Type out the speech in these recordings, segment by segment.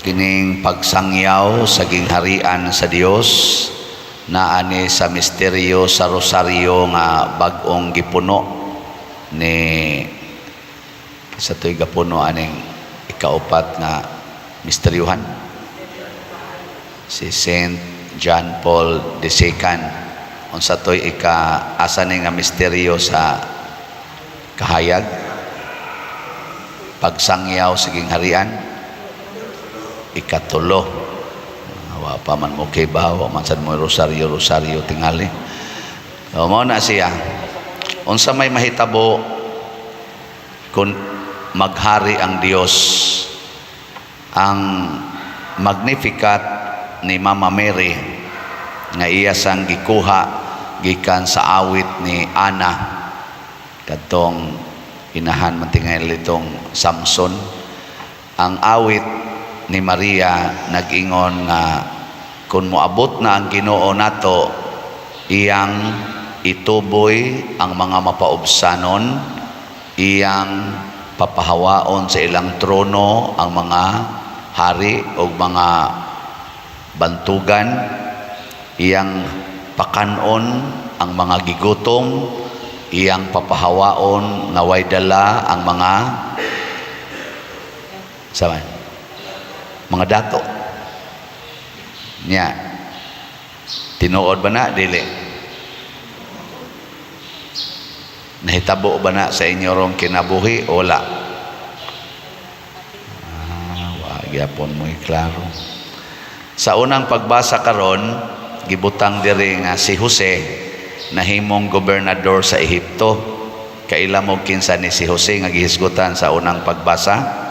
Kining pagsangyaw sa gingharian sa Dios naa ni sa misteryo sa Rosaryo nga bag-ong gipuno ni sa to'y gapuno aning ikaupat nga misteryuhan, si Saint John Paul II. Unsa to'y ika asa ni nga misteryo sa kahayag, pagsangyaw sa gingharian? Ikatulo. Wa pa man mo kibaw, wa man sad mo rosaryo rosaryo tingali. So, mao na siya. Unsa may mahitabo kung maghari ang Dios? Ang Magnificat ni Mama Mary nga iya sang gikuha gikan sa awit ni Ana, kadtong inahan man tingali itong Samson. Ang awit ni Maria nag-ingon nga kung moabot na ang Ginoo nato, iyang ituboy ang mga mapaubsanon, iyang papahawaon sa ilang trono ang mga hari o mga bantugan, iyang pakanon ang mga gigutom, iyang papahawaon nga way dala ang mga sama mga dato niya. Tinuod ba na dili? Nahitabo ba na sa inyo rong kinabuhi o wala? Ah, wa gyapon mo klaro. Sa unang pagbasa karon, gibutang diri nga si Jose nahimong gobernador sa Ehipto. Kaila mo kinsa ni si Jose nga gihisgutan sa unang pagbasa?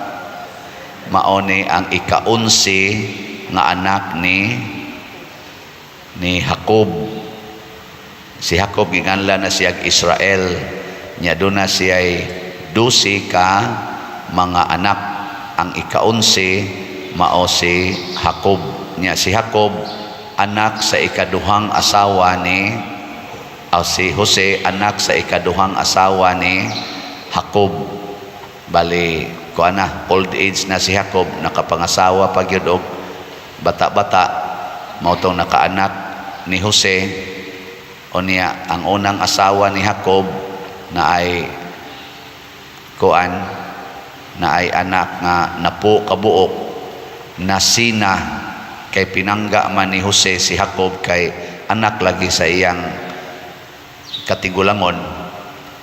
Mao ni ang ikaunsi nga anak ni Jacob. Si Jacob ginganlan na siya Israel. Nya duna siya 12 ka mga anak. Ang ikaunsi mao si Jacob. Nya si Jacob anak sa ikaduhang asawa ni, si Jose anak sa ikaduhang asawa ni Jacob. Bali kuan na, old age na si Jacob, nakapangasawa pa gyud og bata-bata, mao tong nakaanak ni Jose. Unya ang unang asawa ni Jacob na ay kuan na ay anak nga napo kabuok nasina, kay pinangga man ni Jose si Jacob kay anak lagi sa iyang katigulangon.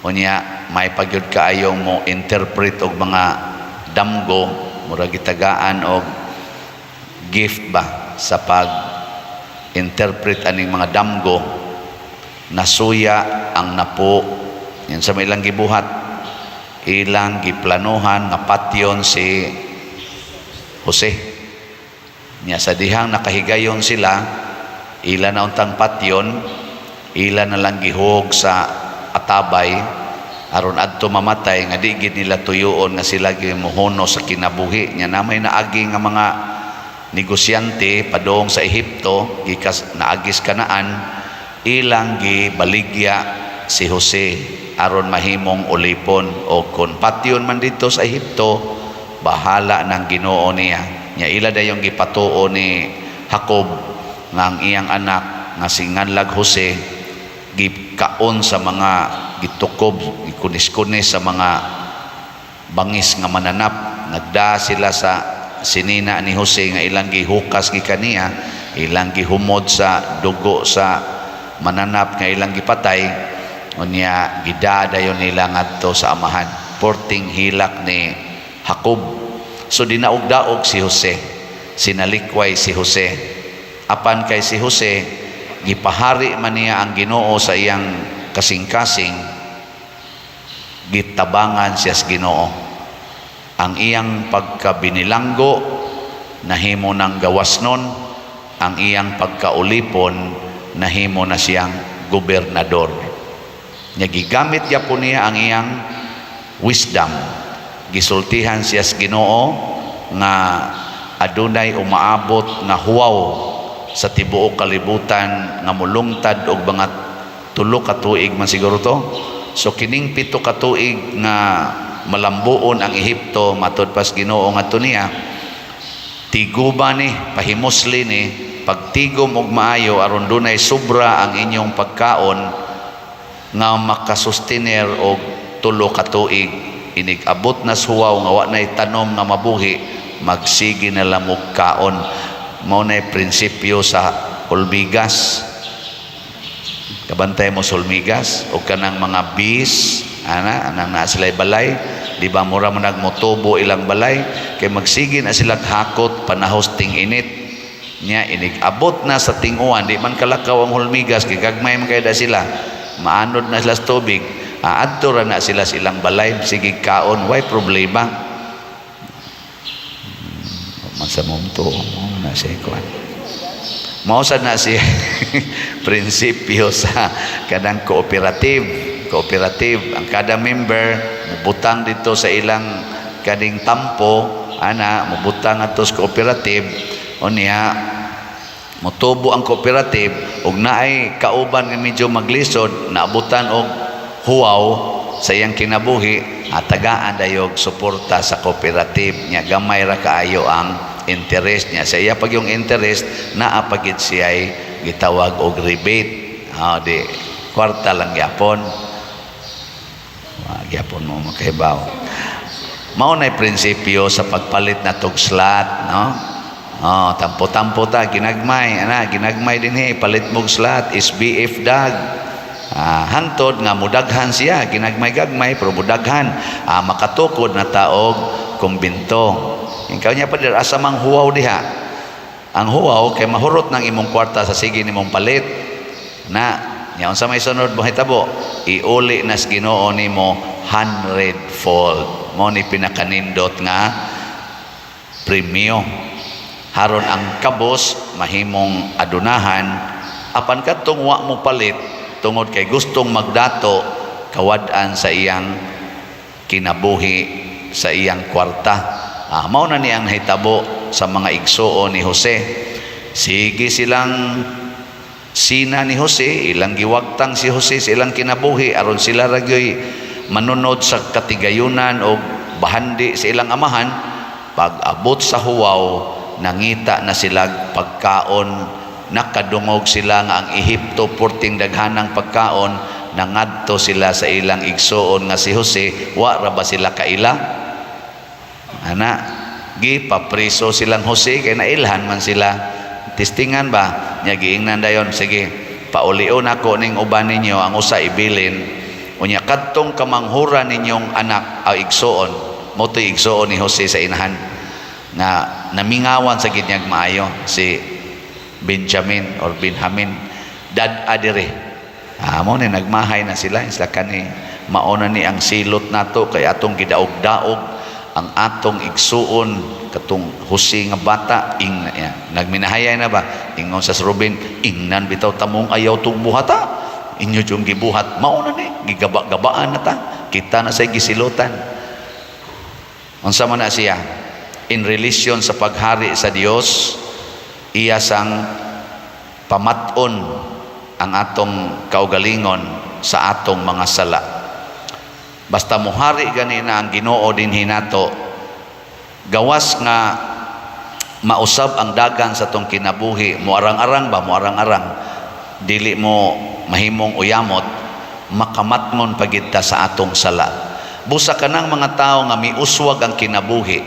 Unya may pagyud kaayong mo interpret og mga damgo, mura gitagaan og gift ba sa pag interpret aning mga damgo. Nasuya ang napo. Yan sa may ilang gibuhat, ilang giplanuhan nga patyon si Jose. Nya sa dihang nakahigayon sila, ila na untang patyon, ila na lang gihog sa atabay aron adto mamatay, nga di gid nila tuyoon nga sila gyud mohuno sa kinabuhi. Nya na may naagi nga mga negosyante padung sa Ehipto gikas naagis Kanaan, ilang gibaligya si Jose aron mahimong ulipon, o kung patyon man dito sa Ehipto, bahala ng Ginoo niya. Nya ila dayong gipatuo ni Jacob nga ang iyang anak nga singanlag Jose gikaon sa mga gitukob, gikunis-kunis sa mga bangis nga mananap. Nagda sila sa sinina ni Jose nga ilang gihukas gikaniya, ilang gihumod sa dugo sa mananap nga ilang gipatay. Unya gida dayon nila ngadto sa amahan. Porting hilak ni Jacob. So dinaog-daog si Jose, sinalikway si Jose. Apan kay si Jose gipahari man niya ang Ginoo sa iyang kasing-kasing, gitabangan siya sa Ginoo. Ang iyang pagkabinilanggo nahimo ng gawasnon, ang iyang pagkaulipon nahimo na siyang gobernador. Nya gigamit gyapon niya ang iyang wisdom. Gisultihan siya sa Ginoo nga adunay umaabot nga huwaw sa tibuok kalibutan nga mulungtad og mga 3 ka tuig man siguro to. So kining 7 ka tuig nga malambuon ang Ehipto, matud pas Ginoo ngadto niya. Tiguba ni, pahimusli ni, pagtigom og maayo aron dunay sobra ang inyong pagkaon nga makasustiner og 3 ka tuig. Inig abot na huwaw nga wa nay tanom nga mabuhi, magsige na lang og kaon. Mao nay prinsipyo sa hulmigas. Kabantay mo sa hulmigas o kanang mga bees ana, anang naa sila'y balay, di ba? Mura man nagmotubo ilang balay kay magsige na sila hakot panahos ting init nya. Inig abot na sa ting-uwan, di man kalakaw ang hulmigas kay gagmay man kay da sila, maanod na sila sa tubig, aadto ra na sila sa ilang balay, sige kaon, way problema man sa mumto na siya kuan. Mao sad na si prinsipyo sa kanang cooperative. Cooperative, ang kada member mubutang dito sa ilang kaning tampo ana, mubutang ato sa cooperative. Unya motubo ang cooperative ug naay kauban nga medyo maglisod, naabutan og huwaw sa iyang kinabuhi, tagaan dayog suporta sa cooperative nya. Gamay ra kaayo ang interest niya sa iya. Pag yung interest naa pagid siya'y gitawag og rebate. Ah, di kwarta lang gyapon. Wa gyapon mo makahibaw. Mao nay prinsipyo sa pagpalit na tog slot, no? Oh, tampo-tampo ta ginagmay ana, ginagmay dinhi, palit mog slot SBF dag. Ah, hantod nga mudaghan siya, ginagmay-gagmay pero mudaghan. Ah, makatukod na taog kumbinto. Ikaw niya pa dir, asa mang huwaw diha? Ang huwaw kay mahurot ng imong kwarta sa sige nimong palit. Na nya unsa may sunod mo hitabo? Iuli nas Ginoo nimo hundredfold. Mo ni pinakanindot nga premyo. Haron ang kabos mahimong adunahan, apan kadtong wa mo palit tungod kay gustong magdato, kawad-an sa iyang kinabuhi, sa iyang kwarta. Ah, mao na ni ang nahitabo sa mga igsuon ni Jose. Sige silang sina ni Jose, ilang giwagtang si Jose sa ilang kinabuhi aron sila ra gyoy manunod sa katigayunan o bahandi sa ilang amahan. Pag abot sa huwaw, nangita na sila pagkaon, nakadungog sila nga ang Ehipto porting daghanang pagkaon, nangadto sila sa ilang igsuon nga si Jose. Wa ra ba sila kaila ana? Gipapriso silang Jose kay nailhan man sila. Testingan ba nya, giingnan dayon, "Sige, paulion ako ning uban ninyo, ang usa ibilin. Unya kadtong kamanghura ninyong anak aw igsuon." Mo to'y igsuon ni Jose sa inahan nga namingawan sa ginyag maayo, si Benjamin or Benjamin, dad-a dire. Ah, mo ni nagmahay na sila sila kani. Mauna ni ang silot nato kay atong gidaog-daog ang atong igsuon katong Jose nga bata. Ing ya, nagminahayay na ba, ingon sa Ruben, "Ingnan bitaw tamong ayaw tong buhata, inyo yung gibuhat." Mao na ni gigaba-gabaan na ta, kita na say gisilutan. Unsa man na siya in relation sa paghari sa Dios? Iya sang pamat-on ang atong kaugalingon sa atong mga sala. Basta muhari gani na ang Ginoo dinhi nato, gawas nga mausab ang dagan sa tong kinabuhi, muarang-arang ba, muarang-arang, dili mo mahimong uyamot, makamatngon pagid ta sa atong sala. Busa kanang mga tao nga miuswag ang kinabuhi,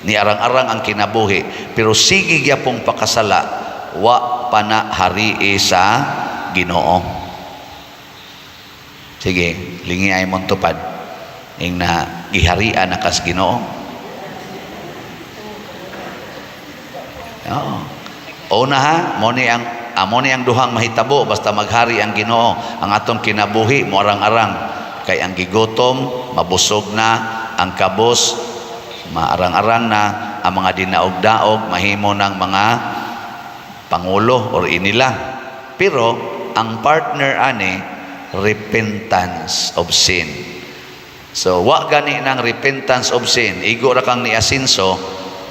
ni arang-arang ang kinabuhi, pero sige gyapong pakasala, wa pa na harii sa Ginoo. Sige, lingi ay mong tupad. Ing na giharian na kas Ginoo. Oo. Una ha, mo ni ang duhang mahitabo basta maghari ang Ginoo. Ang atong kinabuhi mo arang-arang kay ang gigutom mabusog na, ang kabos maarang-arang na, ang mga dinaog-daog mahimo ng mga pangulo or inila. Pero ang partner ani, repentance of sin. So wa gani ng repentance of sin, igo ra kang niasinso,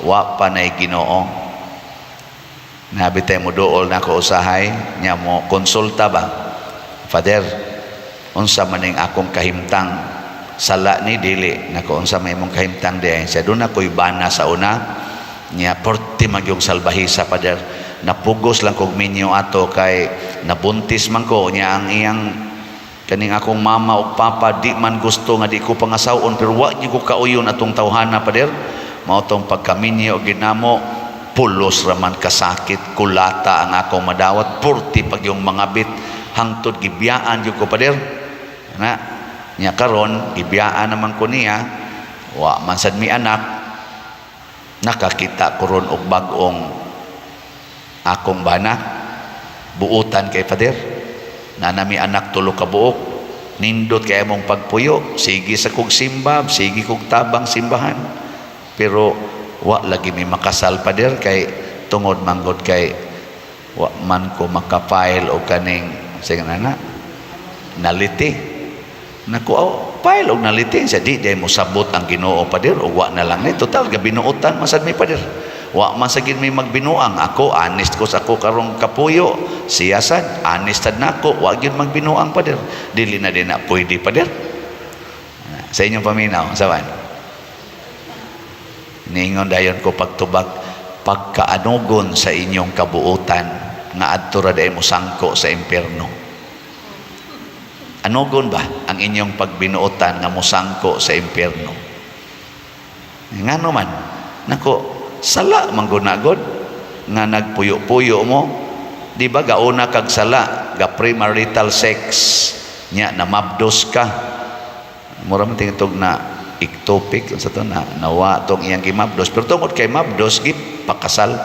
wa pa nay Ginoo. Nabi tayo mo dool na ko usahay nya, mo konsulta ba, "Father, unsa man ning akong kahimtang, sala ni dili nako?" "Unsa may imong kahimtang di?" Siya, "Doon ako'y bana sa una." Nya porte magyong salbahisa, pader. Napugos lang kog minyo ato kay nabuntis man ko. Nya ang iyang kaning akong mama ug papa di man gusto nga di ko pangasawon, pero wa gyud ko kauyon atong tawhana, pader. Mao tong pagkaminyo ginamo, pulos raman kasakit, kulata ang akong madawat, purti pag yung mga bit, hangtod gibiyaan gyud ko, pader. Na nya karon gibiyaan naman ko niya, wa man sad mi anak. Nakakita ko ron og bag-ong akong bana, buutan kay, pader. Na nami anak tulo ka buok. Nindot kay among pagpuyo, sige sa kog simba, sige kog tabang simbahan, pero wa lagi mi makasal, pader, kay tungod manggod kay wa man ko maka-file og kaning sige na na nullity. Naku, oh, file og nullity sa di day mo sabot ang Ginoo, pader, og wa na lang ni. Total gabinuotan man sad mi, pader. Wa man sa gid mi magbinuang. Ako, honest ko sa ako karong kapuyo, siya sad honest sad nako, wa gyud magbinuang, pader. Dili na din na pwede, pader. Sa inyong paminaw, sawan niingon dayon ko pagtubag, pagkaanugon sa inyong kabuutan nga adto ra day mo sangko sa impierno. Anugon ba ang inyong pagbinuotan nga mosangko sa impierno? Ngano man? Nako, sala man gud na gud nga nagpuyo-puyo mo. Di ba gauna kag sala, ga premarital sex, nya namabdos ka. Mura man tingtog na ectopic sa to na nawa tong iyang gimabdos, pero tungod kay mabdos gipakasal.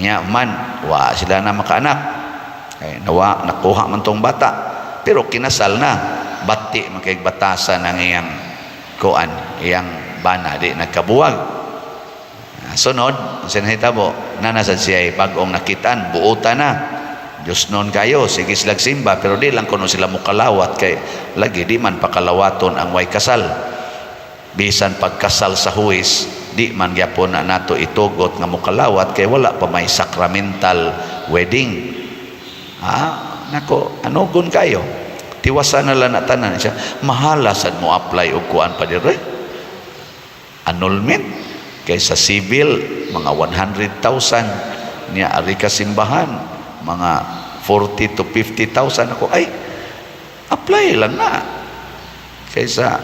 Nya man wa sila na makaanak. Kay nawa nakuha man tong bata. Pero kinasal na, bati man kay batasan ang iyang kuan, iyang bana, di nagkabuwag. Ah, sunod, ang sinahitabo, nanasad siya bag-ong nakitaan, buuta na. Diyos noon kayo, sige silag simba, pero di lang kuno sila mukalawat kay lagi di man pakalawaton ang way kasal. Bisan pagkasal sa huwis, di man gyapon na nato itugot nga mukalawat kay wala pa may sacramental wedding. Ah, nako, anugon kayo. Tiwasan na lang na tanan siya. Mahala sad mo apply og kuan pa dire. Annulment kay sa civil mga 100,000, niya ari ka simbahan mga 40 to 50,000. Ako ay apply lang na kaysa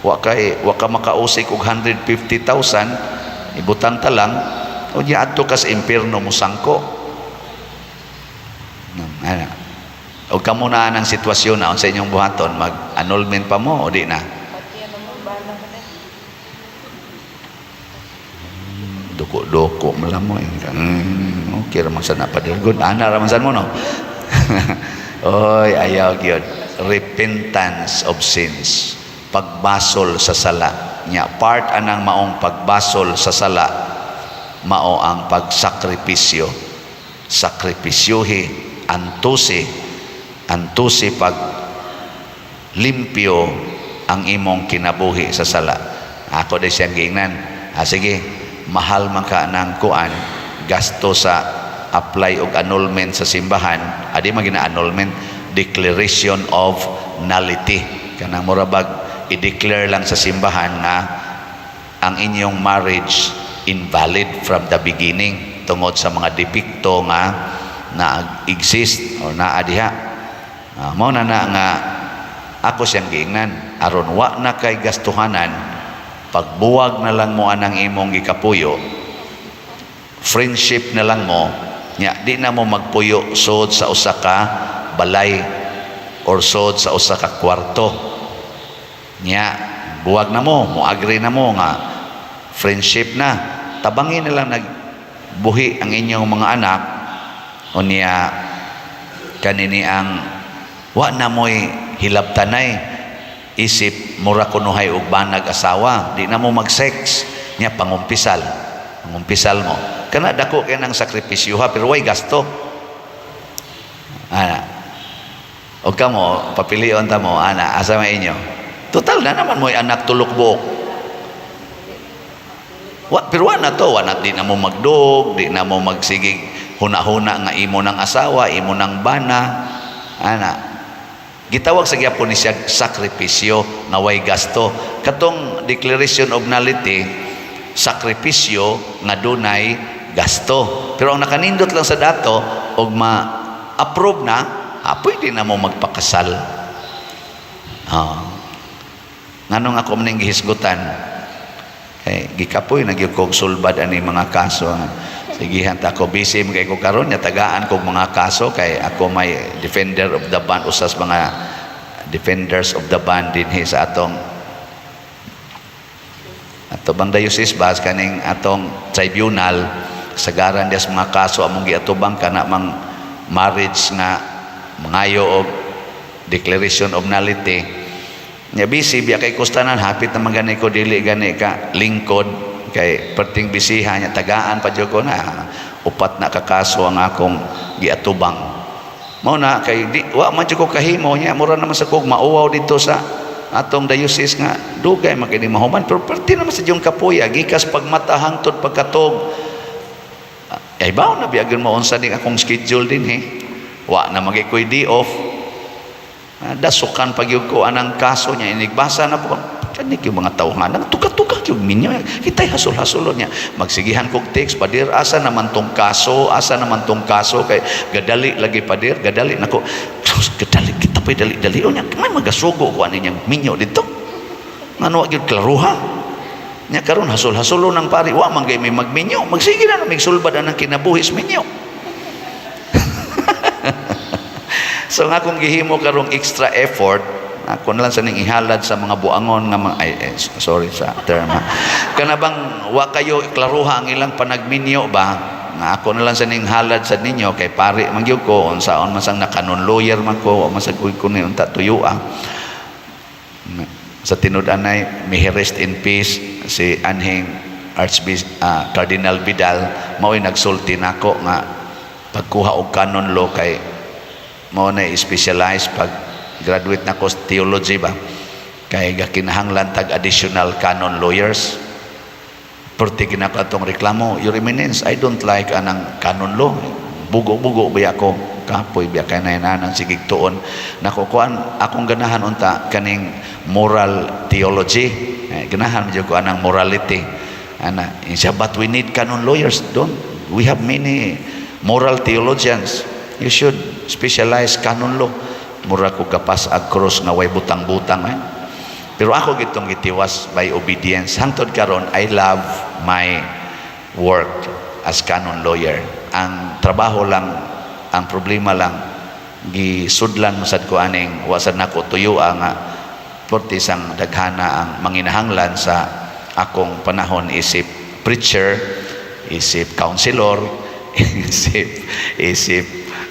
wa kay wa ka makausik og 150,000, ibutang ta lang o niya adto ka sa impierno musangko. Ana o kamo na ang sitwasyon na unsa inyong buhaton, mag annulment pa mo o di na? Pati ano mo, bana ka din. Duko-duko man lang mo eh. Okay ra man sad na, pader. Good ana ra man sad mo, no? Oy, ayaw gyud. Repentance of sins, pagbasol sa sala. Nya part anang maong pagbasol sa sala mao ang pagsakripisyo. Sakripisyuhi, antusi, antusi pag limpyo ang imong kinabuhi sa sala. Ako di siyang giingnan, ah, sige, mahal man ka ng kuan, gasto sa apply og annulment sa simbahan. Adi man gina annulment, declaration of nullity, kanang mura bag i-declare lang sa simbahan nga ang inyong marriage invalid from the beginning tungod sa mga depekto nga na exist or naa diha. Ah, mao na na nga ako siyang giingnan, aron wa na kay gastuhanan, pagbuwag na lang mo anang imong gikapuyo, friendship na lang mo. Nya di na mo magpuyo sod sa usa ka balay or sod sa usa ka kwarto. Nya buwag na mo, mo agree na mo nga friendship na, tabangin na lang nagbuhi ang inyong mga anak. Unya kanini ang wa na mo'y hilabtanay, isip mura kunuhay og banag asawa, di na mo mag-sex. Nya pangumpisal, pangumpisal mo. Kana dako kay nang sakripisyo ha, pero way gasto ana. Og kamo, papilion ta mo ana, asa may inyo? Total na naman mo'y anak tulok buok. Wa, pero wa na to, wa na, di na mo magdog, di na mo magsigig huna-huna nga imo ng asawa, imo ng bana ana. Gitawag sa gyapon ni siya sakripisyo nga way gasto. Katong declaration of nullity. Sakripisyo nga dunay gasto. Pero ang nakanindot lang sa dato og ma-approve na, pwede na mo magpakasal. Nganong ako man gihisgutan? Kay gikapoy na gyud kog sulbad ani mga kaso. Sigihan ta ko, busy man kay ko karon nya, tagaan kog mga kaso kay ako may defender of the band, usas mga defenders of the band dinhi sa atong ato bang diocese ba, kaning atong tribunal. Sagaran dias mga kaso among giatubang, kana mang marriage nga mangayo og declaration of nullity nya. Busy biya kay kustanan, hapit naman gani ko dili gani ka lingkod kay perting bisiha nya, tagaan pa jud ko na upat na ka kaso ang akong giatubang. Mao na kay di wa man jud ko kahimo nya, mura naman sa kog mauwaw dito sa atong diocese nga dugay man kini mahuman, pero perti naman sa diyong kapuya gikas pagmata hangtod pagkatog. Ay baw na biya mo unsa ning akong schedule dinhi. Wa na magay ko'y day off. Dasukan pag yun ko anang kaso niya, inigbasa na po kani yung mga tawhan nagtuka-tuka yung minyo kitay hasol-hasolon niya. Magsigihan kog text, "Pader, asa naman tong kaso? Asa naman tong kaso? Kay gadali lagi, pader, gadali nako." Gadali kita pa'y dali-dali niya, may magasugo ko ani niyang minyo dito ngano wa gyud klaruha nya. Karon hasol-hasolon ng pari, wa man gay may magminyo, magsige na mig sulbad anang kinabuhi sa minyo. So nga akong gihimo karong extra effort, ako na lang sa ning ihalad sa mga buangon nga mga, ay, eh, sorry sa term ha. Kana bang wa kayo klaruha ang ilang panagminyo ba, nga ako na lang sa ning halad sa ninyo kay pari man gyud ko, unsaon man sang na-canon lawyer man ko, wa man sa ko ni unta tuyo. Sa tinud-anay, may he rest in peace si anhing Archbishop Cardinal Vidal, mao'y nagsulti nako nga pagkuha og canon law kay mao na specialize pag graduate na ko sa theology ba, kay gakinahanglan tag additional canon lawyers. Perti ginako atong reklamo, "Your Eminence, I don't like anang canon law, bugo-bugo biya ko, kapoy biya kay nainanan, sigig tuon nako kuan. Akong ganahan unta kaning moral theology, eh, ganahan jud ko anang morality ana." Siya, "But we need canon lawyers." "Don't we have many moral theologians? You should specialize canon law." Mura ko gapas ag cross nga way butang-butang, eh. Pero ako gitong gitiwas by obedience. Hangtod karon, I love my work as canon lawyer. Ang trabaho lang, ang problema lang, gisudlan mo sad ko aning wa sad nako tuyo nga porti sang daghana ang manginahanglan sa akong panahon isip preacher, isip counselor, isip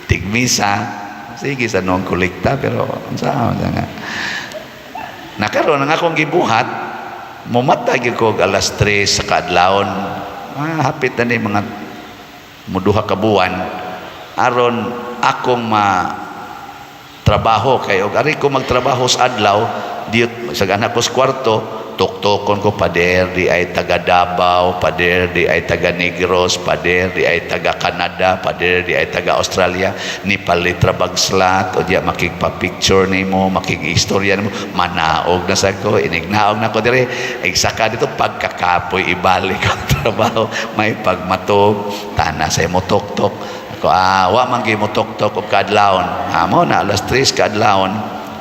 tigmisa. Sige sa noong kolekta, pero unsa nga nakaroon ang akong gibuhat, mumata gyud ko og alas 3 sa kaadlawon, hapit na ni mga muduha ka buwan, aron akong ma trabaho kay og ari ko magtrabaho sa adlaw diyot sa anak ko sa kwarto, tuktokon ko, "Pader, di ay taga Davao, pader, di ay taga Negros, pader, di ay taga Canada, pader, di ay taga Australia, ni palit ra bag slot o diya makigpa-picture nimo, makig-istorya nimo." Manaog na sa ko, inignaog na ko dire, saka dito pagkakapoy ibalik ang trabaho, may pagmatog, tana sa mo tok-tok ako, wa man gyud mo tok-tok og kaadlawon. Mo na alas 3 kaadlawon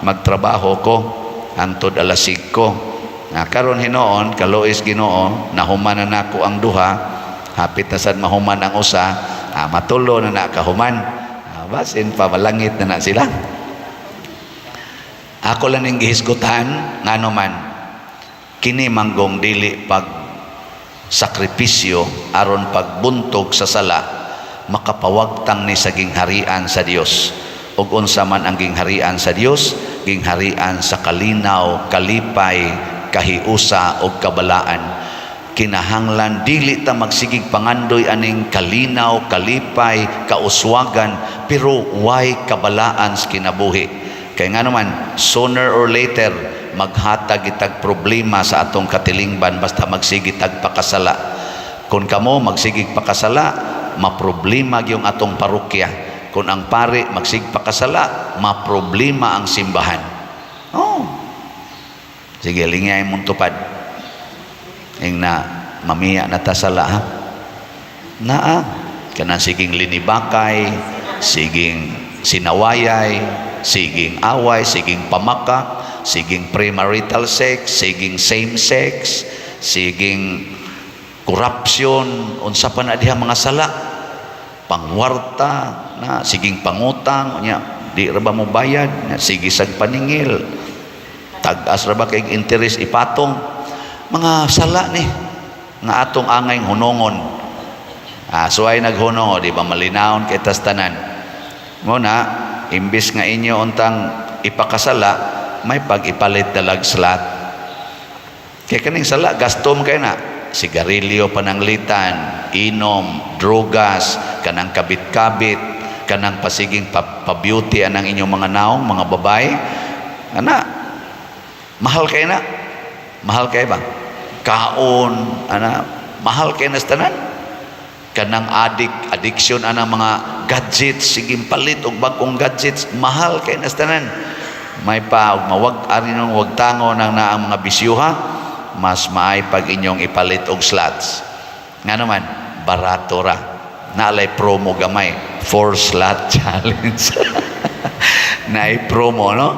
magtrabaho ko hangtod alas 5. Na karon hinoon, kaluoy Ginoo, nahuman na nako ang duha, hapit na sad mahuman ang usa, matulo na na kahuman. Basin pa malangit na na sila. Ako lang ning gihisgutan, ngano man kini manggong dili pag sakripisyo aron pagbuntog sa sala, makapawagtang ni sa gingharian sa Dios. Ug unsa man ang gingharian sa Dios? Gingharian sa kalinaw, kalipay, kahiusa ug kabalaan. Kinahanglan dili ta magsigig pangandoy aning kalinaw, kalipay, kauswagan, pero way kabalaan sa kinabuhi. Kay nga naman, sooner or later maghatag itag problema sa atong katilingban basta magsige tag pakasala. Kung kamo magsigig pakasala, maproblema gyung atong parokya. Kung ang pari magsig pakasala, maproblema ang simbahan. Oh. Sige, lingay mong tupad. Ing na Mamiya na ta sala, ha. Naa kanang siging linibakay, siging sinawayay, siging away, siging pamakak, siging premarital sex, siging same sex, siging corruption, unsa pa na diha mga sala, pangwarta na, siging pangutang, nya di ra ba mo bayad nya, sige sag paningil, tag-as ra ba kay interest ipatong. Mga sala ni nga atong angay hunongon. Ah, so ay naghunong, o, di ba malinawon kay tas tanan mo na? Imbis nga inyo untang ipakasala, may pag-ipalit dalag slot, kay kaning sala gasto mo kay na sigarilyo, pananglitan inom, drogas, kanang kabit-kabit, kanang pasiging pa-beauty anang inyong mga naong, mga babae ana, mahal kay na, mahal kay ba kaon ana, mahal kay na sa tanan. Kanang addiction anang mga gadgets, sige palit og bag-ong gadgets, mahal kay na sa tanan. May pa og mawag ari nung wag tango nang naang mga bisyuha, mas maay pag inyong ipalit og slots. Nga naman barato ra, naalay promo gamay, four slot challenge, naay promo, no?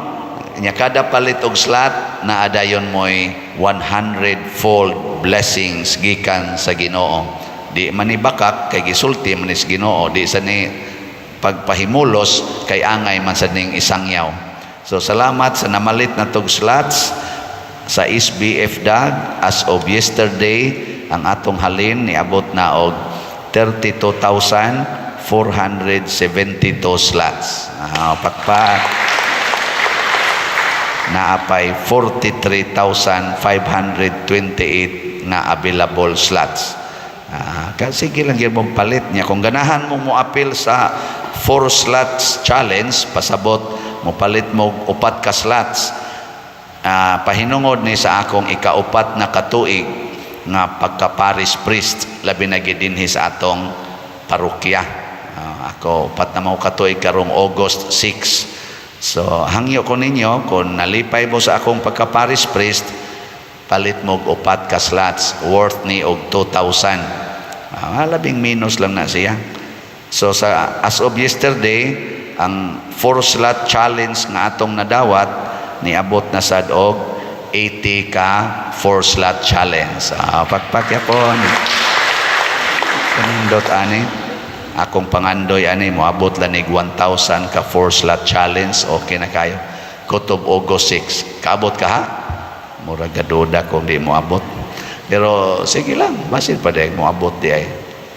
Nya kada palit og slot, naadayon mo'y 100 fold blessings gikan sa Ginoo. Di man ni bakak kay gisulti man ni sa Ginoo, di sa ni pagpahimulos kay angay man sa ning isangyaw. So salamat sa namalit na tog slots sa SBF DAG. As of yesterday, ang atong halin niabot na og 32,472 slots. Ah, pakpak. Naapay 43,528 nga available slots. Ah, kasi sige lang gyud mong palit niya. Kung ganahan mo mo-apil sa 4 slots challenge, pasabot mo palit mo og upat ka slots. Ah, pahinungod ni sa akong ikaupat na katuig nga pagka-parish priest, labi na gid dinhi sa atong parokya. Ah, ako upat na mo katuig karong August 6. So hangyo ko ninyo, kung nalipay mo sa akong pagka-parish priest, palit mo og upat ka slots, worth ni og 2,000. Ah, labing minus lang na siya. So sa as of yesterday, ang four slot challenge nga atong nadawat niabot na sad og 80 ka four slot challenge. Ah, pakpak yapon. Kanindot ani. Akong pangandoy ani moabot lanig 1,000 ka four slot challenge, okay na kayo. Kutob August 6. Kaabot ka, ha? Mura gaduda kung di mo abot. Pero sige lang, basin pa dahil mo abot di ay.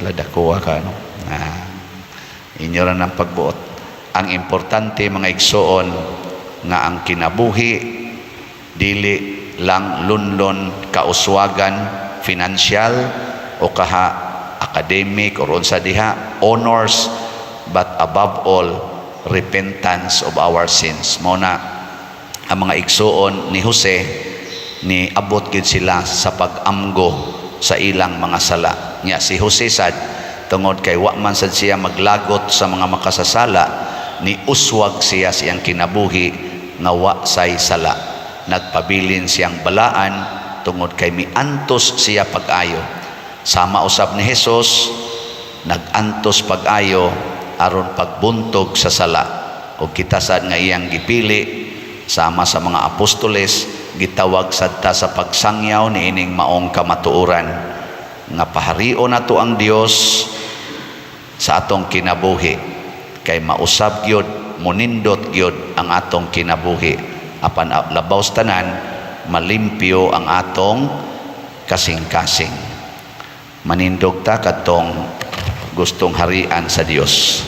Ladakuha ka, no? Ah, inyo ra ng pagbuot. Ang importante, mga igsoon, nga ang kinabuhi dili lang lunlon kauswagan, financial o kaha academic or unsa diha honors, but above all, repentance of our sins. Mao na ang mga igsuon ni Jose, ni abot gid sila sa pag-amgo sa ilang mga sala. Nya si Jose sad, tungod kay wa man sad siya maglagot sa mga makasasala, ni uswag siya siyang kinabuhi nga wa say sala. Nagpabilin siyang balaan tungod kay miantos siya pag-ayo. Sama usab ni Jesus, nag-antos pag-ayo aron pagbuntog sa sala. Ug kita sad nga iyang gipili sama sa mga apostoles, gitawag sad ta sa pagsangyaw niining maong kamatuoran nga paharion nato ang Dios sa atong kinabuhi, kay mausab gyud, munindot gyud ang atong kinabuhi, apan labaw sa tanan, malimpyo ang atong kasing-kasing. Manindog ta kadtong gustong harian sa Dios.